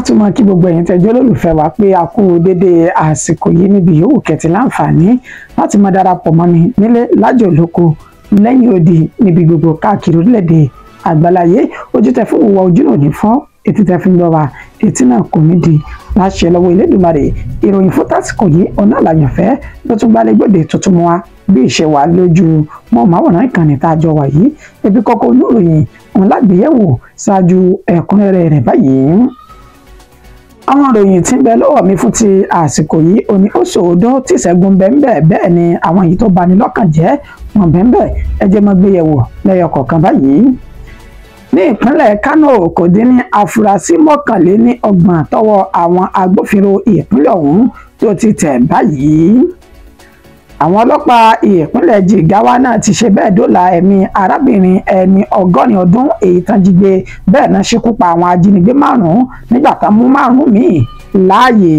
Tún mọ kí gbogbo ẹ̀yin tẹ́jọ́ olólùfẹ́ wa pé a kú dédé àsìkò yìí níbi yòówù kẹtì láǹfààní láti máa darapọ̀ mọ́ mi nílé lájò lóko lẹ́yìn odi níbi gbogbo káàkiri orílẹ̀-èdè àgbáláyé. Ojú tẹ fún òwò ojú náà ní fọ́, etí tẹ fi ń gbọ́ wa etí náà kò ní di láṣẹ lọ́wọ́ Elédùmarè. Ìròyìn fún tásìkò yìí ọ̀nà àlàyànfẹ́ ló tún gbálẹ́gbòde tuntun mọ́ wa bí ìṣe wà lójú mọ́ọ̀máwòrán ìkànnì tá a jọ wà yìí. Ebi kọ́kọ́ oníròyìn òun lágbèyẹ̀wò ṣáájú ẹ̀kúnrẹ́rẹ́ rẹ̀ báyìí. Àwọn ìròyìn tí ń bẹ lọ́wọ́ mi fún ti àsìkò yìí òní ó sòódó tí ìṣẹ́gun bẹ́ẹ̀ bẹ́ẹ̀ ni àwọn èyí tó bani lọ́kàn jẹ́ wọn bẹ́ẹ̀ ẹ jẹ́ mọ́ gbéyẹ̀wò lẹ́yọ kọ̀ọ̀kan báyìí. Ní ìpínlẹ̀ Kánò kò dín ní afurasí 31 tọwọ́ àwọn agbófinró ìpínlẹ̀ ọ̀hún tó ti tẹ̀ báyìí. Àwọn ọlọ́pàá ìpínlẹ̀ Jigawa náà ti ṣe bẹ́ẹ̀ dóòlà ẹ̀mí arábìnrin ẹni 80 ọdún èyí tán jí gbé, bẹ́ẹ̀ náà ṣekú pa àwọn ajínigbé 5 nígbà tán mú 5 míì láàyè.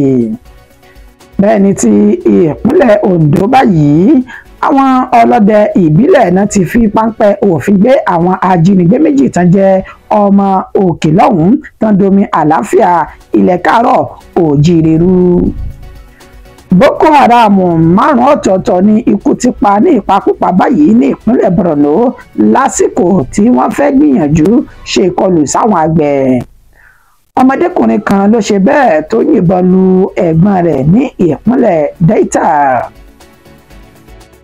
Bẹ́ẹ̀ ni ti ìpínlẹ̀ Ondo báyìí, àwọn ọlọ́dẹ ìbílẹ̀ náà ti fi páńpẹ́ òfin gbé àwọn ajínigbé 2 tán jẹ́ ọmọ òkè lọ́hùn-ún tán domi àlàáfíà ilẹ̀ káàárọ̀ òjíire rú. Boko Haram 5 ọ̀tọ̀ọ̀tọ̀ ni ikú ti pa ní ìpakúpa báyìí ní ìpínlẹ̀ Borno lásìkò tí wọ́n fẹ́ gbìyànjú ṣe ìkọlù sáwọn àgbẹ̀. Ọmọdékùnrin kan ló ṣe bẹ́ẹ̀ tó yìnbọn lu ẹ̀gbọ́n rẹ̀ ní ìpínlẹ̀ Delta.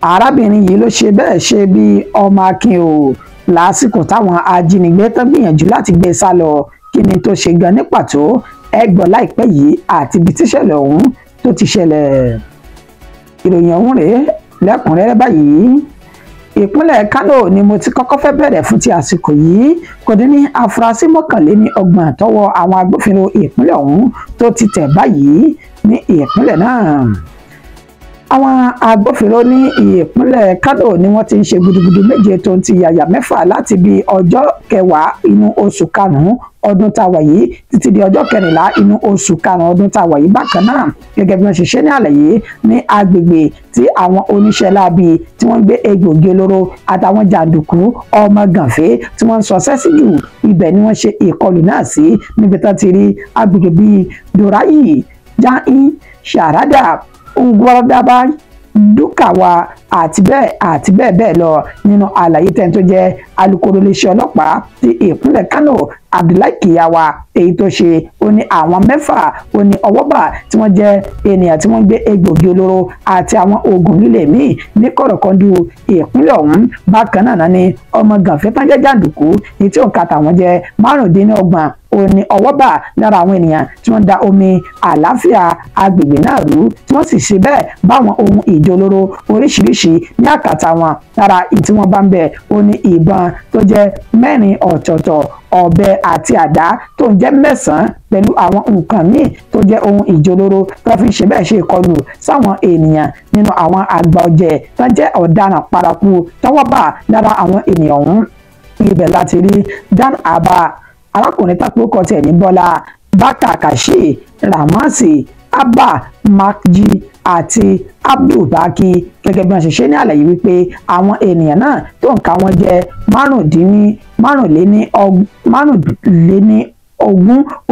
Arábìnrin yìí ló ṣe bẹ́ẹ̀ ṣe bí ọmọ akin o lásìkò táwọn ajínigbé tán gbìyànjú láti gbé sá lọ. Kí ni tó ṣe gan ní pàtó? Ẹ gbọ́ láìpẹ́ yìí àti ibi tíṣẹ̀lẹ̀ ọ̀hún tó ti ṣẹlẹ̀. Ìròyìn ọ̀hún rèé lẹ́kùnrẹ́rẹ́ báyìí. Ìpínlẹ̀ Kánò ni mo ti kọ́kọ́ fẹ́ bẹ̀rẹ̀ fún ti àsìkò yìí. Kò dín ní afurasí 31 tọwọ́ àwọn agbófinró ìpínlẹ̀ ọ̀hún tó ti tẹ̀ báyìí ní ìpínlẹ̀ náà. Àwọn agbófinró ní ìpínlẹ̀ Kánò ni wọ́n ti ń ṣe gudugudu 7 tó ń ti yàyà 6 láti bí ọjọ́ 10 inú oṣù 5 ọdún tá a wà yìí títí di ọjọ́ 14 inú oṣù 5 ọdún tá a wà yìí. Bákan náà gẹ́gẹ́ bí wọ́n ṣe ṣe ní àlàyé ní agbègbè tí àwọn oníṣẹ́ láabi tí wọ́n ń gbé egbògi olóró àtàwọn jàǹdùkú ọmọ gànfẹ́ tí wọ́n ń sọ sẹ́sì jù, ibẹ̀ ni wọ́n ṣe ìkọlù náà sí níbi tán ti rí agbègbè bíi Dorayi, Jain, Sharada, Ngwardaba, Dukawa àti bẹ́ẹ̀ bẹ́ẹ̀ lọ. Nínú àlàyé tẹ́ni tó jẹ́ alukoro iléeṣẹ́ ọlọ́pàá ti ìpínlẹ̀ Kánò, Abdullahi Kiyawa, èyí tó ṣe ó ní àwọn 6 ó ní ọwọ́ bà tí wọ́n jẹ́ ènìyàn tí wọ́n gbé egbògi olóró àti àwọn oògùn líle míì ní kọ̀rọ̀kọ̀ndù ìpínlẹ̀ ọ̀hún. Bákan náà ni ọmọ gànfẹ́ tán jẹ́ jàǹdùkú ní tí òǹkà tàwọn jẹ́ 25 ó ní ọwọ́ bà lára àwọn ènìyàn tí wọ́n da omi àlàáfíà agbègbè náà rú tí wọ́n sì ṣe bẹ́ẹ̀ báwọn ohun ìjó olóró oríṣiríṣi ní àkàtà wọn. Lára ìtí wọ́n bá ń bẹ̀ ó ní ìbọn tó jẹ́ 4 ọ̀tọ̀ọ̀tọ̀, ọ̀bẹ àti àdá tó ń jẹ́ 9 pẹ̀lú àwọn nǹkan míì tó jẹ́ ohun ìjó olóró tó fi ṣe bẹ́ẹ̀ ṣe ìkọlù sáwọn ènìyàn nínú àwọn àgbà ọ̀jẹ̀ tó jẹ́ ọ̀daràn paraku tọ́wọ́ bà lára àwọn ènìyàn ọ̀hún. Ibẹ̀ láti rí Dan Abba, arákùnrin tápókọ tiẹ̀ ní Bọ́lá, Bákà Kàṣí, Ramasi, Abba Makji àti Abdulbaki. Gẹ́gẹ́ bí wọ́n ṣe ṣe ní àlàyé wípé àwọn ènìyàn náà tó ń ka wọn jẹ́ 25 ó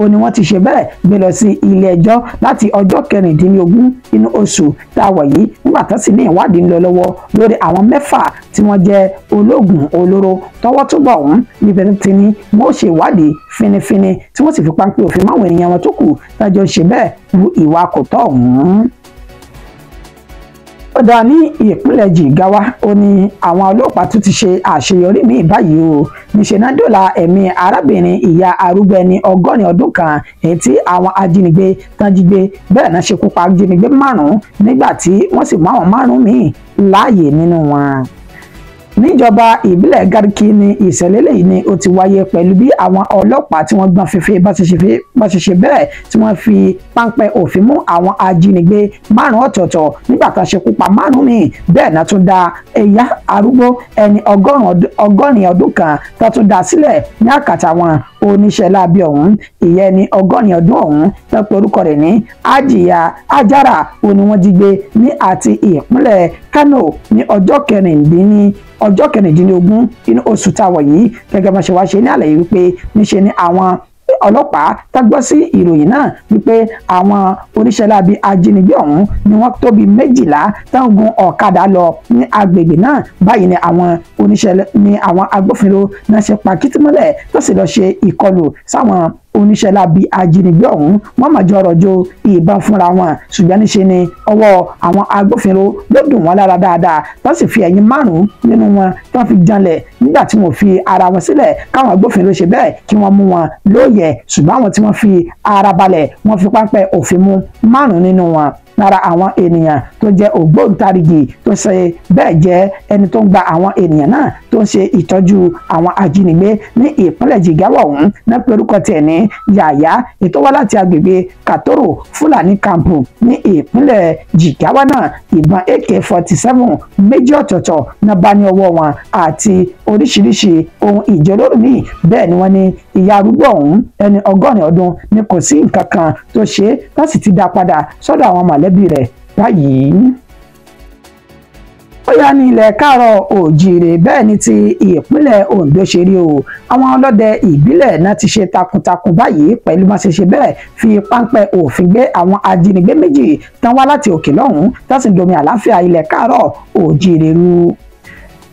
ní wọ́n ti ṣe bẹ́ẹ̀ gbé lọ sí ilé ẹjọ́ láti ọjọ́ 16 inú oṣù tá a wà yìí, nígbà tó sì ní ìwádìí ń lọ lọ́wọ́ lórí àwọn 6 tí wọ́n jẹ́ ológun olóró tọwọ́ tó bọ̀ ọ̀hún. Níbẹ̀ tó ti ní wọ́n ṣe ìwádìí finifini tí wọ́n sì fi páńpẹ́ òfin máwọn ènìyàn wọn tó kù tájọ ṣe bẹ́ẹ̀ hu ìwà kò tọ́ ọ̀hún. Ó dá ní ìpínlẹ̀ Jigawa, ó ní àwọn ọlọ́pàá tún ti ṣe àṣeyọrí míì báyìí o. Níṣẹ́ náà dóòlà ẹ̀mí arábìnrin ìyá arúgbó ẹni 80 ọdún kan èyí tí àwọn ajínigbé tán jí gbé, bẹ́ẹ̀ náà ṣekú pa ajínigbé 5 nígbà tí wọ́n sì mú àwọn 5 míì láàyè nínú wọn. Níjọba ìbílẹ̀ Garki ní ìṣẹ̀lẹ̀ eléyìí ni ó ti wáyé pẹ̀lú bí àwọn ọlọ́pàá tí wọ́n gbọ́n fífi bá ṣe ṣe bẹ́ẹ̀ tí wọ́n fi páńpẹ́ òfin mú àwọn ajínigbé 5 ọ̀tọ̀ọ̀tọ̀ nígbà tá a ṣekú pa 5 míì, bẹ́ẹ̀ náà tún da ẹ̀yà arúgbó ẹni 80 ọdún kan tó tún dá sílẹ̀ ní àkàtà wọn oníṣẹ́ láabi ọ̀hún. Ìyẹn ní 80 ọdún ọ̀hún tó pe orúkọ rẹ̀ ní Ajiya Ajara ó ní wọ́n jí gbé ní àti ìpínlẹ̀ Kano ní ọjọ́ 16 inú oṣù táwọ̀ yìí. Gẹ́gẹ́ bá ṣe wá ṣe ní àlàyé wípé níṣe ni àwọn ọlọ́pàá tá gbọ́ sí ìròyìn náà wípé àwọn oníṣẹ́ láabi ajínigbé ọ̀hún ni wọ́n tó bí 12 tán gun ọ̀kadà lọ ní agbègbè náà. Báyìí ni àwọn oníṣẹ́ ni àwọn agbófinró náà ṣe pa kìtìmọ́lẹ̀ tó sì lọ ṣe ìkọlù sáwọn oníṣẹ́ láabi ajínigbé ọ̀hún. Wọ́n mà jọ rọ̀jò ìbọn fúnra wọn, ṣùgbọ́n níṣe ni ọwọ́ àwọn agbófinró ló dùn wọ́n lára dáadáa, tó sì fi ẹ̀yìn 5 nínú wọn tó fi janlẹ̀ nígbà tí wọ́n fi ara wọn sílẹ̀ káwọn agbófinró ṣe bẹ́ẹ̀ kí wọ́n mú wọn lóòyẹ̀. Ṣùgbọ́n àwọn tí wọ́n fi ara balẹ̀ wọ́n fi páńpẹ́ òfin mú 5 nínú wọn. Lára àwọn ènìyàn tó jẹ́ ògbóǹtarìgì tó ṣe bẹ́ẹ̀ jẹ́ ẹni tó ń gba àwọn ènìyàn náà tó ń ṣe ìtọ́jú àwọn ajínigbé ní ìpínlẹ̀ Jigawa ọ̀hún náà pé orúkọ tiẹ̀ ní Yàyà, ètò wá láti agbègbè Katoro Fúlàní kampu ní ìpínlẹ̀ Jigawa náà. Ìbọn AK-47 méjì ọ̀tọ̀ọ̀tọ̀ náà bá ní ọwọ́ wọn àti oríṣiríṣi ohun ìjà olóró míì. Bẹ́ẹ̀ ni wọ́n ní ìyá arúgbó ọ̀hún ẹni 80 ọdún ni kò sí nǹkan kan tó ṣe é, láti ti dá padà sọ́dọ̀ àwọn mọ̀lẹ́bí rẹ̀ báyìí. Ó yá ní ilẹ̀ káàárọ̀ òjìrè, bẹ́ẹ̀ ni ti ìpínlẹ̀ Ondo ṣe rí o. Àwọn ọlọ́dẹ ìbílẹ̀ náà ti ṣe takuntakun báyìí pẹ̀lú má ṣe ṣe bẹ́ẹ̀ fi páńpẹ́ òfin gbé àwọn ajínigbé 2 tán wá láti òkè lọ́hùn-ún tó sì ń domi àlàáfíà ilẹ̀ káàárọ̀ òjìrè rú.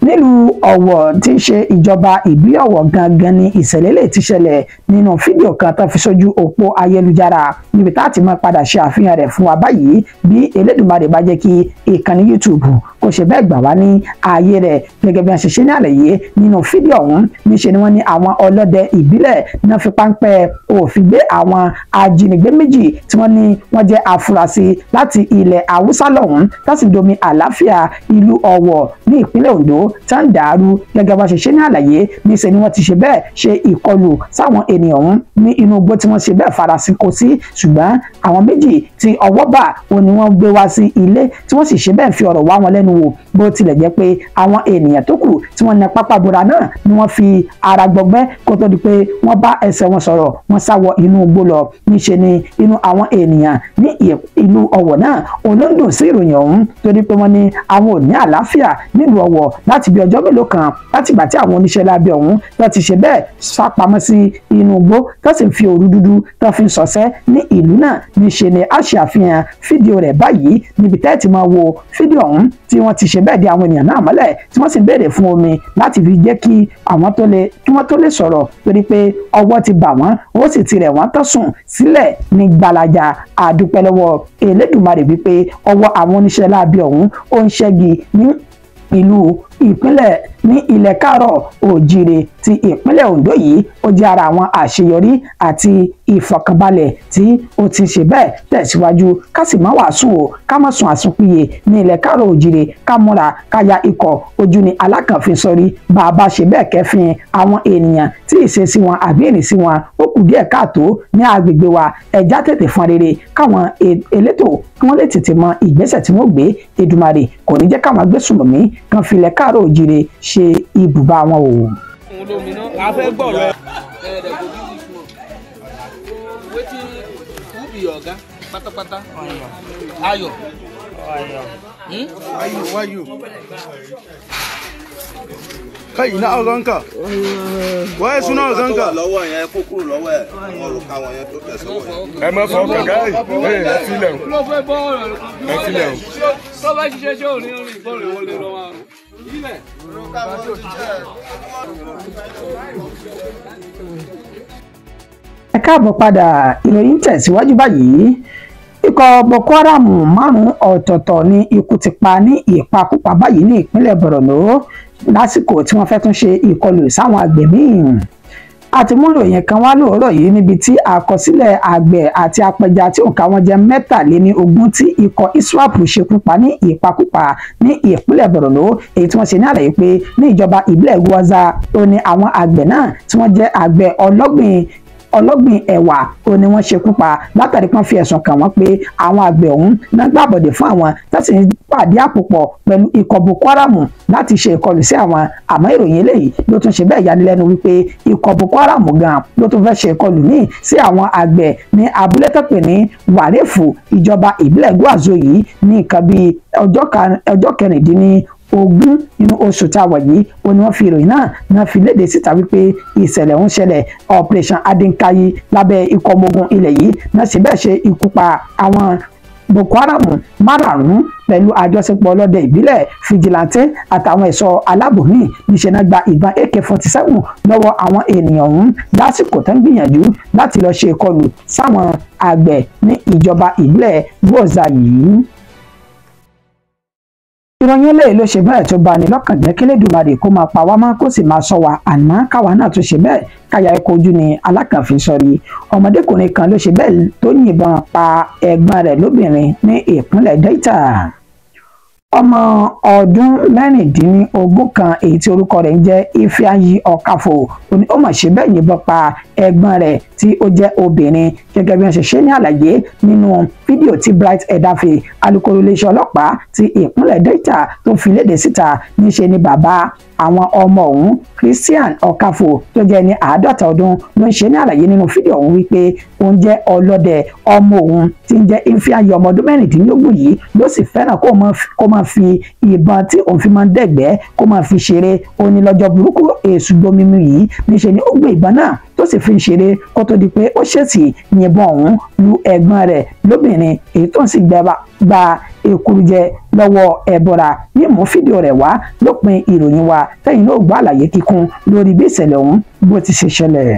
Nílùú Ọ̀wọ̀ tí ń ṣe ìjọba ìbílẹ̀ Ọ̀wọ̀ gangan ni ìṣẹ̀lẹ̀ lè ti ṣẹlẹ̀ nínú fídíò kan tó fi sójú òpó ayélujára níbi tá a ti máa padà ṣe àfihàn rẹ̀ fún wa báyìí bí Elédùmarè bá jẹ́ kí ìkànnì YouTube kò ṣe bẹ́ẹ̀ gbà wá ní ààyè rẹ̀. Gẹ́gẹ́ bí wọ́n ṣe ṣe ní àlàyé nínú fídíò ọ̀hún, níṣe ni wọ́n ní àwọn ọlọ́dẹ ìbílẹ̀ náà fi páńpẹ́ òfin gbé àwọn ajínigbé 2 tí wọ́n ní wọ́n jẹ́ afurasí láti ilẹ̀ Haúsá lọ́hùn-ún tó sì domi àlàáfíà ìlú Ọ̀wọ̀ ní ìpínlẹ̀ Ondo tá ń dàrú. Gẹ́gẹ́ bá ṣe ṣe ní àlàyé, níṣe ni wọ́n ti ṣe bẹ́ẹ̀ ṣe ìkọlù sáwọn ènìyàn ọ̀hún ní inú igbó tí wọ́n ṣe bẹ́ẹ̀ farasin kò sí. Ṣùgbọ́n àwọn 2 tí ọwọ́ bà òun ni wọ́n gbé wá sí ilé tí wọ́n sì ṣe bẹ́ẹ̀ fi ọ̀rọ̀ wá wọn lẹ́nu wò, bó tilẹ̀ jẹ́ pé àwọn ènìyàn tó kù tí wọ́n na pápá bora náà ni wọ́n fi ara gbọgbẹ́ kó tó di pé wọ́n bá ẹsẹ̀ wọn sọ̀rọ̀, wọ́n sá wọ inú igbó lọ. Níṣe ni inú àwọn ènìyàn ní ìlú Ọ̀wọ̀ náà olóńdùn sí ìròyìn ọ̀hún torí pé wọ́n ní àwọn ò ní àlàáfíà nílùú Ọ̀wọ̀ láti bí ọjọ́ mélòó kan láti ìgbà tí àwọn oníṣẹ́ láabi ọ̀hún tó ti ṣe bẹ́ẹ̀ sápamọ́ sí inú igbó tó sì ń fi òru dúdú tó fi ń ṣọṣẹ́ ní ìlú náà. Níṣe ni a ṣe àfihàn fídíò rẹ̀ báyìí níbi tẹ́ ti máa wo fídíò ọ̀hún tí wọ́n ti ṣe bẹ́ẹ̀ di àwọn ènìyàn náà mọ́lẹ̀ tí wọ́n sì ń béèrè fún omi láti fi jẹ́ kí àwọn tó lè kí wọ́n tó lè sọ̀rọ̀ torí pé ọwọ́ ti bà wọ́n ó sì ti rẹ̀ wọ́n tó sùn sílẹ̀ ní gbalaja. Àdúpẹ́ lọ́wọ́ Elédùmarè wípé ọwọ́ àwọn oníṣẹ́ láabi ọ̀hún ó ń ṣẹ́gi ní ìlú ìpínlẹ̀ ní ilẹ̀ káàárọ̀ òjìrè ti ìpínlẹ̀ Ondo yìí. Ó jẹ́ ara àwọn àṣeyọrí àti ìfọ̀kànbalẹ̀ tí ó ti ṣe bẹ́ẹ̀ tẹ̀síwájú. Ká sì má wàásù o, ká má sùn àsùnpìyè ní ilẹ̀ káàárọ̀ òjìrè, ká múra ká ya ikọ̀ ojú ni alákànfin sọrí. Bá a bá ṣe bẹ́ẹ̀ kẹ́fìn àwọn ènìyàn tí ìṣesí wọn àbí ìrìnsí wọn ó kù díẹ̀ káàtó ní agbègbè wa, ẹ̀já tètè fọn rere káwọn elétò kí wọ́n lè tètè mọ ìgbésẹ̀ tí wọ́n gbé. Èdùmàrè kò ní jẹ́ káwọn agbésùnmọ̀mí kan filẹ̀ káàárọ̀ òjìrè ṣe ibùba wọn o. A fẹ́ gbọ́rọ̀ ẹ. Wetin who be your oga pátápátá? Ayọ̀. Ayo, wayo. Kai ina oganka? Waye suna oganka? Lọ́wọ́ yẹn kó kúrò lọ́wọ́ ẹ̀, àwọn òrùka wọn yẹn tó tẹ̀ sọ́wọ́ yẹn. Ẹ má fọ kàkà ẹ, ẹ filẹ̀ o. Ẹ filẹ̀ o. Tó bá ṣiṣẹ́ ṣé òní rìn bọ́ọ̀lù wọlé lọ́wọ́ àrùn. Ẹ káàbọ̀ padà, ìròyìn tẹ̀síwájú báyìí. Ikọ̀ Boko Haram 5 ọ̀tọ̀ọ̀tọ̀ ni ikú ti pa ní ìpakúpa báyìí ní ìpínlẹ̀ Borno lásìkò tí wọ́n fẹ́ tún ṣe ìkọlù sáwọn àgbẹ̀ míì. Àti mú ìròyìn kan wá lóòrọ̀ yìí níbi tí àkọsílẹ̀ àgbẹ̀ àti apẹja tí òǹkà wọn jẹ́ 23 tí ikọ̀ ISWAP ṣekú pa ní ìpakúpa ní ìpínlẹ̀ Borno, èyí tí wọ́n ṣe ní àlàyé pé ní ìjọba ìbílẹ̀ Gwoza ó ní àwọn àgbẹ̀ náà tí wọ́n jẹ́ àgbẹ̀ ọlọ́gbìn ẹ̀wà ó ní wọ́n ṣekú pa látàrí pọ́n fi ẹ̀sùn kàn wọ́n pé àwọn àgbẹ̀ ọ̀hún náà gbàbọ̀dẹ̀ fún àwọn tó sì ń pàdé àpòpọ̀ pẹ̀lú ikọ̀ Boko Haram láti ṣe ìkọlù sí àwọn. Àmọ́ ìròyìn eléyìí ló tún ṣe bẹ́ẹ̀ yanilẹ́nu wípé ikọ̀ Boko Haram gan ló tún fẹ́ ṣe ìkọlù míì sí àwọn àgbẹ̀ ní abúlé tó pè ní Wàrẹ́fù ìjọba ìbílẹ̀ Gwoza yìí ní nǹkan bíi ọjọ́ 16 20 nínú oṣù tá a wà yìí ó ní wọ́n fi ìròyìn náà fi léde síta wípé ìṣẹ̀lẹ̀ ń ṣẹlẹ̀. Operation Adinkayi lábẹ́ ikọ̀ ọmọ ogun ilẹ̀ yìí náà ṣe bẹ́ẹ̀ ṣe ikú pa àwọn Boko Haram márààrún pẹ̀lú àjọṣepọ̀ ọlọ́dẹ ìbílẹ̀ fìjìláńtẹ́ àtàwọn ẹ̀ṣọ́ aláàbò míì níṣẹ́ náà gba ìbọn AK-47 lọ́wọ́ àwọn ènìyàn ọ̀hún lásìkò tó ń gbìyànjú láti lọ ṣe ìkọlù sáwọn àgbẹ̀ ní ìjọba ìbílẹ̀ Gwoza yìí. Ìròyìn eléyìí ló ṣe bẹ́ẹ̀ tó bani lọ́kàn jẹ́ kí Elédùmarè kó máa pa wá mọ́ kó sì máa sọ wa, àná káwa náà tó ṣe bẹ́ẹ̀ káyà ẹ̀kọ́ ojú ni alákànfin sọrí. Ọmọdékùnrin kan ló ṣe bẹ́ẹ̀ tó yìnbọn pa ẹ̀gbọ́n rẹ̀ lóbìnrin ní ìpínlẹ̀ Delta. Ọmọ ọdún 16 kan èyí tí orúkọ rẹ̀ ń jẹ́ Ifeanyi Okafor ó mà ṣe bẹ́ẹ̀ yìnbọn pa ẹ̀gbọ́n rẹ̀ tí ó jẹ́ obìnrin gẹ́gẹ́ bí wọ́n ṣe ṣe ní àlàyé nínú fídíò tí Bright Edafe alukoro iléeṣẹ́ ọlọ́pàá ti ìpínlẹ̀ Delta tó fi léde síta. Níṣe ni bàbá àwọn ọmọ ọ̀hún Christian Okafor tó jẹ́ ní 50 ọdún ló ń ṣe ní àlàyé nínú fídíò ọ̀hún wípé òun jẹ́ ọlọ́dẹ, ọmọ òun tí ń jẹ́ Ifeanyi ọmọ ọdún 16 yìí ló sì fẹ́ràn kó máa fi ìbọn tí òun fi máa ń dẹ̀gbẹ́ kó máa fi ṣeré. Ó ní lọ́jọ́ burúkú èṣù gbomimu yìí níṣe ni ó gbé ìbọn náà tó sì fi ń ṣeré kó tó di pé ó ṣèṣì yìnbọn ọ̀hún lu ẹ̀gbọ́n rẹ̀ lóbìnrin èyí tó ń sì gba èkuru jẹ lọ́wọ́ ẹ̀bọra. Ní mú fídíò rẹ̀ wá lópin ìròyìn wa tẹ́yìn náà gbọ́ àlàyé kíkún lórí bí ìṣẹ̀lẹ̀ ọ̀hún bó ti ṣe ṣẹlẹ̀.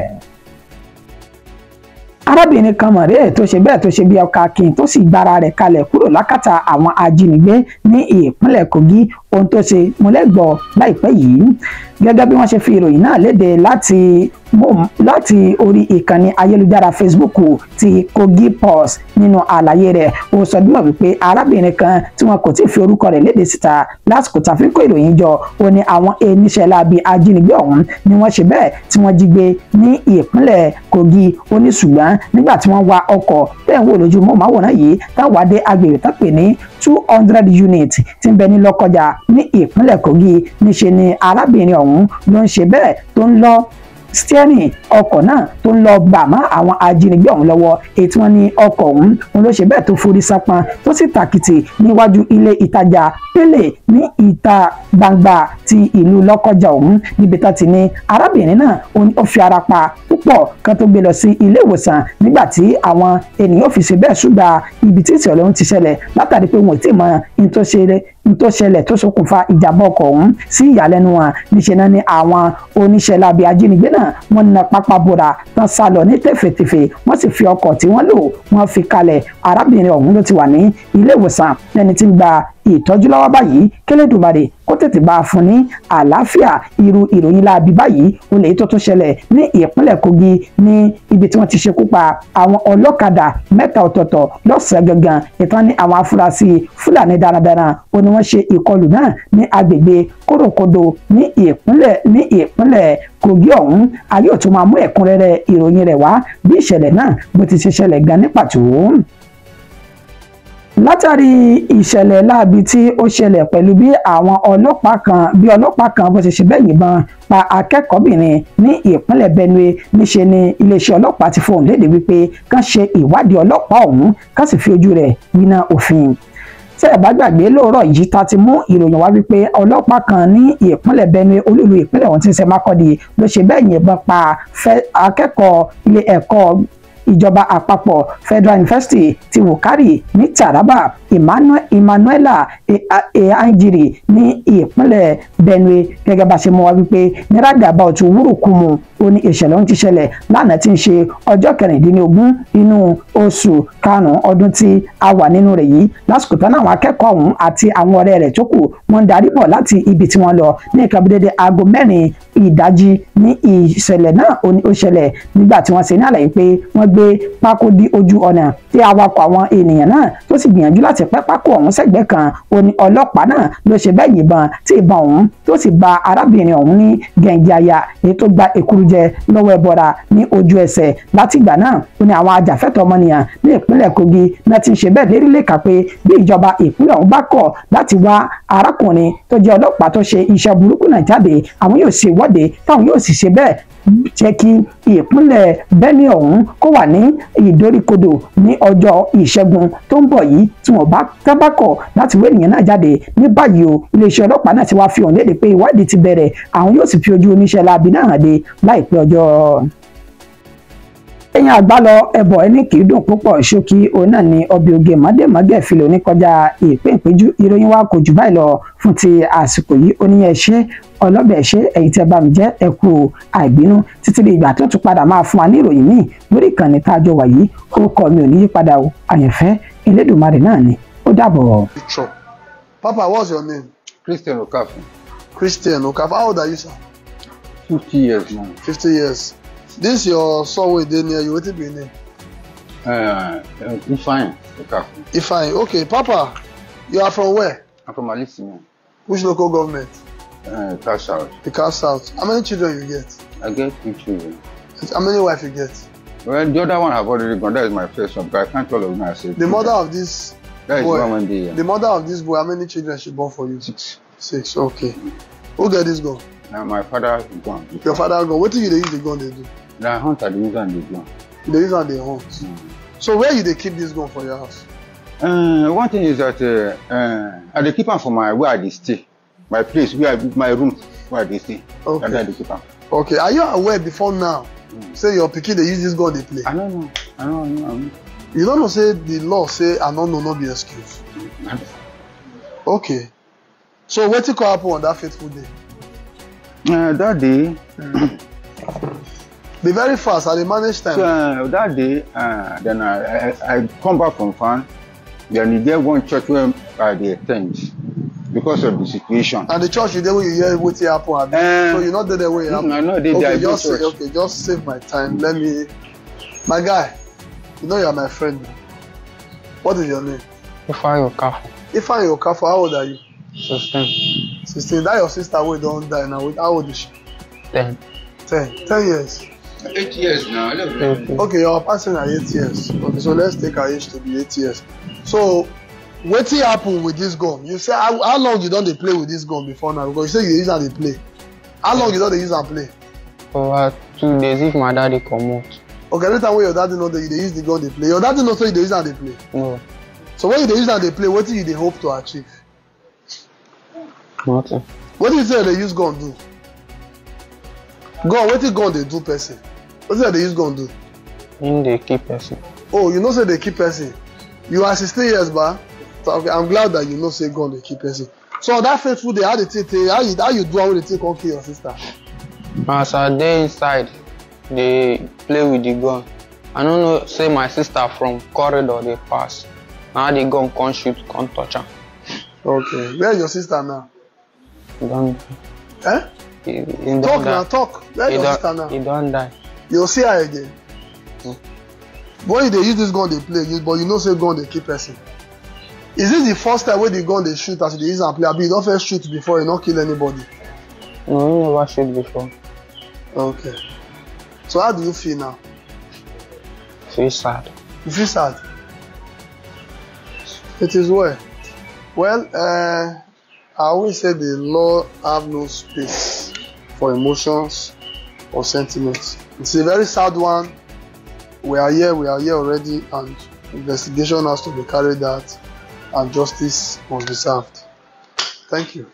Arábìnrin kan mọ̀rẹ́ tó ṣe bẹ́ẹ̀ tó ṣe bí ọkà akin tó sì gbára rẹ̀ kalẹ̀ kúrò lákàtà àwọn ajínigbé ní ìpínlẹ̀ Kogi. Ohun tó ṣe múlẹ́gbọ̀ láìpẹ́ yìí gẹ́gẹ́ bí wọ́n ṣe fi ìròyìn náà léde láti orí ìkànnì ayélujára Facebook ti Kogi Pulse. Nínú àlàyé rẹ̀ ó sọ dímọ̀ wípé arábìnrin kan tí wọn kò tí ì fi orúkọ rẹ̀ léde síta lásìkò tá a fi kó ìròyìn jọ ó ní àwọn oníṣẹ́ láabi ajínigbé ọ̀hún ni wọ́n ṣe bẹ́ẹ̀ tí wọ́n jí gbé ní ìpínlẹ̀ Kogi. Ó ní ṣùgbọ́n nígbà tí wọ́n wa ọkọ̀ tẹ̀ ń wò lójú mọ́máwòrán yìí táwọn adé agbègbè tán pè ní 200 unit tí ń bẹ ní Lọ́kọjà ní ìpínlẹ̀ Kogi, níṣe ni arábìnrin ọ̀hún ló ń ṣe bẹ́ẹ̀ tó ń lọ steering ọkọ̀ náà tó ń lọ bà mọ́ àwọn ajínigbé ọ̀hún lọ́wọ́. Èyí tí wọ́n ní ọkọ̀ ọ̀hún òun ló ṣe bẹ́ẹ̀ tó forí sápọn tó sì tàkìtì níwájú ilé ìtajà Pélé ní ìta gbangba ti ìlú Lọ́kọjà ọ̀hún níbi tá ti ní arábìnrin náà ó fi ara pa púpọ̀ kan tó gbé lọ sí ilé ìwòsàn nígbà tí àwọn ènìyàn fi ṣe bẹ́ẹ̀ ṣùgbà ibi tí ìṣẹ̀lẹ̀ ọ̀hún ti ṣẹlẹ̀ látàrí pé wọn ò tí ì mọ n tó ṣẹlẹ̀ tó ṣokùnfà ìjàmbá ọkọ̀ ọ̀hún. Sí ìyàlẹ́nu wọn níṣẹ́ náà ni àwọn oníṣẹ́ láabi ajínigbé náà wọ́n na pápá bora tán sá lọ ní tẹ̀fẹ̀tẹ̀fẹ̀, wọ́n sì fi ọkọ̀ tí wọ́n lò wọ́n fi kalẹ̀. Arábìnrin ọ̀hún ló ti wà ní ilé ìwòsàn lẹ́ni tí ń gba ìtọ́jú lọ́wọ́ báyìí. Kélédùmarè kó tètè bá a fún ní àlàáfíà. Irú ìròyìn láabi báyìí ó lè tó tún ṣẹlẹ̀ ní ìpínlẹ̀ Kogi ní ibi tí wọ́n ti ṣekú pa àwọn ọlọ́kadà 3 ọ̀tọ̀ọ̀tọ̀ lọ́sàn-án gangan. Ìtàn ní àwọn afurasí Fúlàní darandaran ó ní wọ́n ṣe ìkọlù náà ní agbègbè Kórókodò ní ìpínlẹ̀ Kogi ọ̀hún. A yóò tún máa mú ẹ̀kúnrẹ́rẹ́ ìròyìn rẹ̀ wá bí ìṣẹ̀lẹ̀ náà bó ti ṣe ṣẹlẹ̀ gan ní pàtó. Látàrí ìṣẹ̀lẹ̀ láabi tí ó ṣẹlẹ̀ pẹ̀lú bí àwọn ọlọ́pàá kan bó ṣe ṣe bẹ́ẹ̀ yìnbọn pa akẹ́kọ̀ọ́bìnrin ní ìpínlẹ̀ Benue, níṣe ni iléeṣẹ́ ọlọ́pàá ti fohùn léde wípé kán ṣe ìwádìí ọlọ́pàá ọ̀hún kán sì fi ojú rẹ̀ winá òfin. Tẹ́ ẹ bá gbàgbé lóòrọ̀ yìí ta ti mú ìròyìn wá wípé ọlọ́pàá kan ní ìpínlẹ̀ Benue olúìlú ìpínlẹ̀ ọ̀hún tí ń ṣe Makurdi ló ṣe bẹ́ẹ̀ yìnbọn pa akẹ́kọ̀ọ́ ilé ẹ̀kọ́ ìjọba àpapọ̀ Federal University ti Wukari ní Taraba Emmanuela Ehanjiri ní ìpínlẹ̀ Benue. Gẹ́gẹ́ bá ṣe mú wa wípé ní rádàbà ọ̀tún wúrùkùmù ó ní ìṣẹ̀lẹ̀ ọ̀hún ti ṣẹlẹ̀ lánàá tí ń ṣe ọjọ́ 16 inú oṣù karùn-ún ọdún tí a wà nínú rẹ̀ yìí. Lásìkò tán àwọn akẹ́kọ̀ọ́ ọ̀hún àti àwọn ọ̀rẹ́ rẹ̀ tó kù wọ́n ń darí bọ̀ láti ibi tí wọ́n lọ ní nǹkan bí dédé aago 4 ìdájí ní ìṣẹ̀lẹ̀ náà ó ṣẹlẹ̀ nígbà tí wọ́n ṣe ní àlàyé pé wọ́n gbé pákó dí ojú ọ̀nà tí awakọ̀ àwọn ènìyàn náà tó sì gbìyànjú láti pẹ́ pákó ọ̀hún sẹ́gbẹ̀ẹ́ kan. Ó ní ọlọ́pàá náà ló ṣe bẹ́ẹ̀ yìnbọn tí ìbọn ọ̀hún tó sì ba arábìnrin ọ̀hún ní gẹ̀ǹgẹ̀ àyà èyí tó gba èkuru jẹ lọ́wọ́ ẹbọra ní ojú ẹsẹ̀. Látìgbà náà ó ní àwọn ajàfẹ́tọ̀ọ́ ọmọnìyàn ní ìpínlẹ̀ Kogi náà ti ń ṣe bẹ́ẹ̀ lérílẹ̀ kà pé bí ìjọba ìpínlẹ̀ ọ̀hún bá kọ̀ láti wá arákùnrin tó jẹ́ ọlọ́pàá tó ṣe iṣẹ́ burúkú náà jáde, àwọn yóò ṣe ìwọ́de ìwọ́de táwọn yóò sì ṣe bẹ́ẹ̀ jẹ́ kí ìpínlẹ̀ Benue ọ̀hún kó wà ní ìdoríkodò ní ọjọ́ ìṣẹ́gun tó ń bọ̀ yìí tí wọ́n bá tábàkọ̀ láti wé ènìyàn náà jáde. Ní báyìí o, iléeṣẹ́ ọlọ́pàá náà ti wá fi hàn léde pé ìwádìí ti bẹ̀rẹ̀, àwọn yóò sì fi ojú oníṣẹ́ láabi náà hàn dé láìpẹ́ ọjọ́. Ẹ̀yin àgbà lọ ẹbọ ẹni kì í dùn púpọ̀ ṣókí òun náà ni ọbẹ̀ oge mọ́dẹ̀mọ́gẹ̀ filẹ̀ oníkọjá ìpín ìpéjú. Ìròyìn wa kò jù báyìí lọ fún ti àsìkò yìí. Oníyẹn ṣe ọlọ́bẹ̀ ṣe ẹ̀yin tẹ́ bá mi jẹ́ ẹ kú àìbínú títí di ìgbà tó tún padà máa fún wa ní ìròyìn míì lórí ìkànnì tá a jọ wà yìí. Orúkọ mi ò ní yí padà o, àyànfẹ́ Elédùmarè náà ni. Ó dàbọ̀. Picture. Papa, what's your name? Christian Okafor. Christian Okafor. How old are you, sir? 50 years now. 50 years. This your son wey dey near you, wetin be im name? Ifeanyi Okafor. Ifeanyi. Okay, Papa, you are from where? I'm from Alisime. Which local government? Ika South. Ika South. How many children you get? I get 2 children. How many wife you get? Well, the other one have already gone. That is my first one, but I can't tell of me. I say the mother of this that is boy. One day, yeah. The mother of this boy, how many children she born for you? 6. 6, okay. Who get this gun? Now my father gone. Your father gone. What do you dey use the gun they do? Na hunt I dey use am dey gun. You dey use am dey hunt. So where you dey keep this gun for your house? One thing is that I dey keep am for my where I dey stay, my place where I, my room where I dey stay. Okay. That's where I dey keep am. Okay. Are you aware before now? Say your pikin dey use this gun dey play. I don't know. I don't know. You don't know say the law say I don't know no be excuse. Okay. So wetin come happen on that fateful day? That day. Be very fast. I dey manage time. So that day, then I come back from farm. Then you get one church where I dey attend because of the situation. And the church you dey when you hear wetin happen, abi? So you not dey there when e happen? I no dey there. Okay, just say, okay, just save my time. Let me, my guy. You know you are my friend. What is your name? Ifeanyi Okafor. Ifeanyi Okafor, how old are you? 16. 16. That your sister wey don die now. How old is she? 10. 10. 10 years. 8 years now. Okay, your person are 8 years. Okay, so let's take her age to be 8 years. So, wetin happen with this gun? You say how long you don dey play with this gun before now? Because you say you use am dey play. How long you don dey use am play? For 2 days if my daddy comot. Okay, every time when your daddy no dey, you dey use the gun dey play. Your daddy no say you dey use am dey play? No. So when you dey use am dey play, wetin you dey hope to achieve? Nothing. Wetin you say they use gun do? Gun, wetin gun dey do person? Wetin they use gun do? Im dey kill person. Oh, you know say they kill person. You are 16 years, ba? So, okay, I'm glad that you know say gun dey kill person. So on that fateful day, how they take how you do am when they take come kill your sister? As I dey inside, dey play with the gun. I no know say my sister from corridor dey pass. Now the gun come shoot, come touch am. Okay, where is your sister now? He don die. Eh? He don talk die. Now, talk. Where is your sister now? He don die. You'll see her again. When you dey use this gun dey play, but you know say gun dey kill person. Is this the first time wey the gun dey shoot as you dey use am play? Abi you don first shoot before, you no kill anybody? No, he never shoot before. Okay. So how do you feel now? Feel sad. You feel sad? It is well. Well, I always say the law have no space for emotions or sentiments. It's a very sad one. We are here already, and investigation has to be carried out, and justice must be served. Thank you.